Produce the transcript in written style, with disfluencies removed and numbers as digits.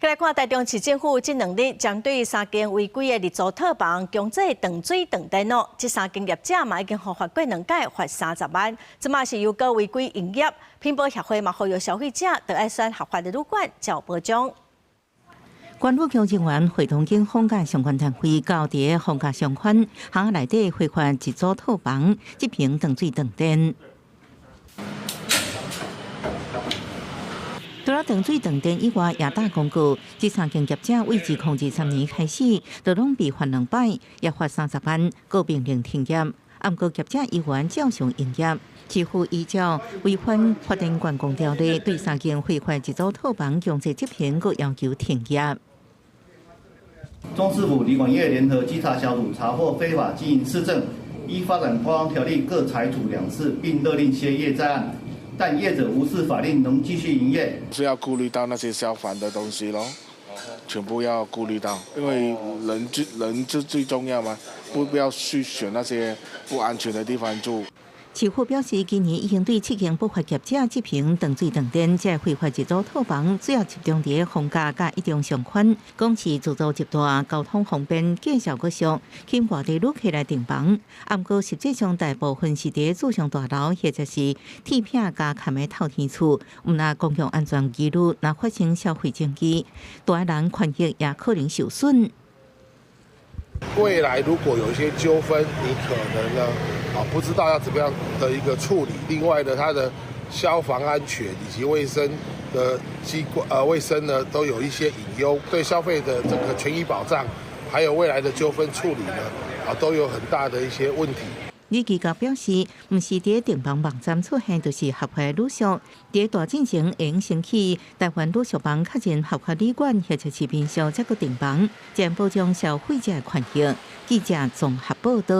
來看台中市政府這兩日針對三間違規的日租套房強制斷水斷電咯，這三間業者嘛已經予罰過兩擺，罰30萬，這馬是猶閣違規營業。品保協會嘛呼籲消費者，著愛選合法的旅館才有保障。縣府局人員會同警方佮相關單位到佇個逢甲商圈巷內底非法日租套房執行斷水斷電。除了斷水斷電以外，也打廣告。這三間業者對2023年開始，都攏被罰兩擺，也罰30萬，閣命令停業。毋過業者依然照常營業。市府依照違反發電管控條例，對三間非法日租套房強制執行，閣要求停業。中市府旅館業聯合稽查小組查獲非法經營四證，依發展觀光條例各裁處兩次，並勒令歇業在案。但業者無視法令，仍繼續營業。是要顧慮到那些消防的東西咯，全部要顧慮到，因為人就最重要嘛，不要去選那些不安全的地方住。市府表示，今年已經對七間不法業者執行斷水斷電，這非法日租套房主要集中佇逢甲佮一中商圈，講是自組集團交通方便，價數閣俗，吸引外地旅客來訂房。毋過實際上大部分是佇住商大樓或者是鐵片加崁的透天厝，毋但公共安全疑慮，若發生消費爭議，蹛的人權益也可能受損。未來如果有一些糾紛，你可能呢，不知道要怎麼樣的一個處理。另外呢，它的消防安全以及衛生的機關，衛生呢，都有一些隱憂，對消費的這個權益保障，還有未來的糾紛處理呢，都有很大的一些問題。李記者表示，毋是佇訂房網站出現就是合法旅宿，佇大進前會用先去台灣旅宿網確認合法旅館或者是民宿才閣訂房，這樣保障消費者權益。記者綜合報道。